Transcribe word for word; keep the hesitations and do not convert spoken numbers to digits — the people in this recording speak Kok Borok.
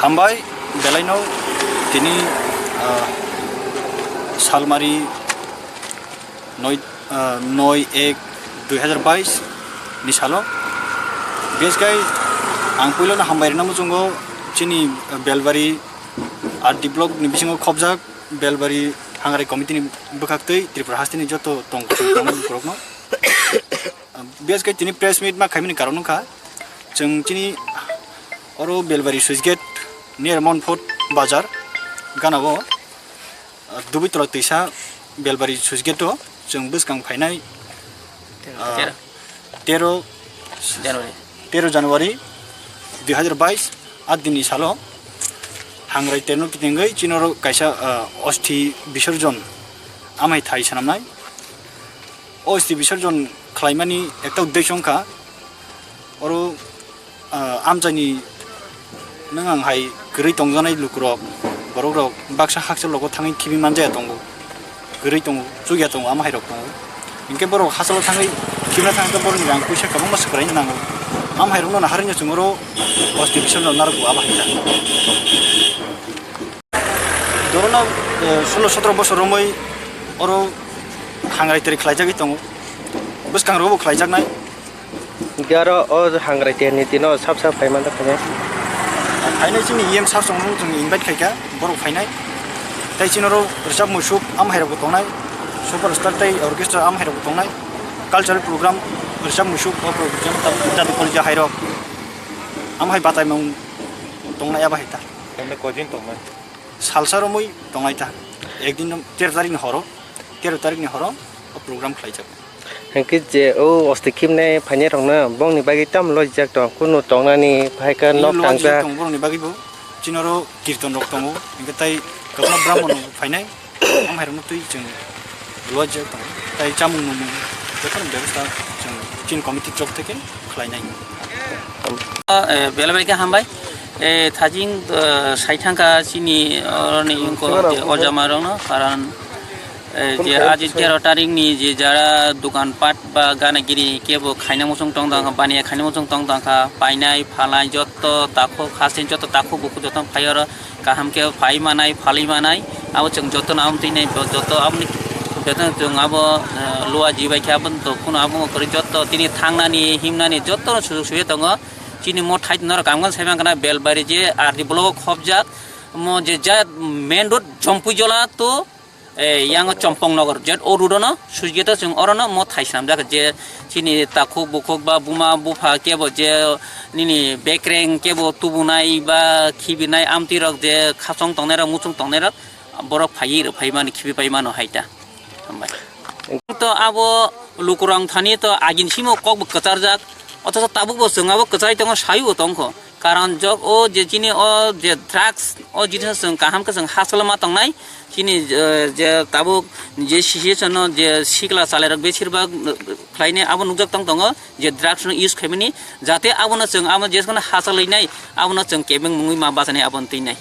Hambai belaino tini, ah, salmari noi, ah, noi ek dui hazar bais ni salo. Bes kai ang puilo no hambai rina muchungo chini, ah, Belbari R D block ni bisingo khobjak Belbari Hangrai committee ni bwkhaktwi Tripura hasteni joto tong tong borokno. Bes kai tini press meet ma khaimani karon wngkha, chwng chini oro Belbari Switch Gate near Monfort Bazar gana o, ah, Dubitwla twisa Belbari Switch Gate o chwng bwskang phainai, ah, tero January. Tero January dui hazar bais, a dini salo Hangrai terno kitingwi chinoro kaisa, ah, osti bisorjon amai thai sanamnai. O osti bisorjon khlaimani ekta uddesho wngkha, oro, ah, amchaini nwng ang hai kwrwi tongjaknai lukurok, borokrok baksa hakchal rogo thangwi khibi manjaya tongo, kwrwi tongo, chukya tongo, ama hairok tongo. Hinkhe borok hachalo thangwi khibna thangkhe borokni rang puisa kwbangma swkrai nango. Ama hairokno naharwino chwng oro osti bisorjon narwkgo, abo hai kha. Dorono, eh, sulo sotro bosor romwi oro Hangrai teri khlaijagwi tongo. Bwskang rogo bo khlaijaknai. Garo o Hangrai terni tino sap sap phai manta khainai. Phainai chini E M sir chwng, chwng invite khaikha, borok phainai. Tai chini oro rwchap musuk am hairok bo tongnai. Super star tai orchestra am hairok bo tongnai. Cultural program rwchap musuk o program ta, ta college hairok. Am hai batai mung tongnai abo hai ta. Kemne kojin tongnai? Salsa romwi tongnai ta. Ekdin tero tarik ni horo, tero tarik ni horo o program khlaijak. Hwnkhe je o osti khibnai phainai rokno bongni bagwi tamo lojijak tong, kunu tongnani phaikha nok loji tangjak. Tong borokni bagwi bo chini oro kirton rok tongo, hwnkhe tai kwbangma brahmon rok phainai. Amhairokno twi chwng lojak tongo, tai chamung nungmung jotono bebostha chwng chini committee torof theke khlainai. Eh, belai belai khe hambai. Eh, thajing, eh, sai thangkha chini oroni wngkha je ojamarokno, karon, eh, je aji tero tarikni je jara dokan pat ba gana giri kebo khaina muchung tong tangkha, baniya khaina muchung tong tangkha, painai phalai joto takhuk haste joto takhuk bukhuk joto phai oro. Kaham khe phai manai, phalwi manai, abo chwng jotono abo twi nai, joto aboni beton chwng abo, eh, lua jibai khe abo to phano abo kwrwi joto tini thangnani, himnani jotono sujuk suye tongo. Chini mo thai norok ang sai mankha na Belbari je R D block khobjak, mo je ja main road Jompuijola to, eh, yang Chompong Nogor, je o road no, switch gate o chwng orono mo thai swnamjak je chini takhuk bukhuk ba buma bupha kebo je nini bekreng kebo tubunai ba khibinai amtwi rok je khasong tongnai rok, muchung tongnai rok, borok phaiwi rwphai mani khibi pai mano hai ta. Hambai. To abo lukurok thani to agin simo kok bo kwcharjak, othocho tabuk bo chwng abo kwchai tongo, sawi bo tongkho. Karon jok o je chini o je drugs o jinis chwng kaham khe chwng hachalo ma tongnai. Chini, eh, je tabuk je situation no je sikla chalairok besir bak, eh, khlainai abo nukjak tong tongo je drugs no use khaimani, jate abono chwng abo jeskono hachal rinai abono chwng kebeng mungwi ma bachanai aboni twi nai.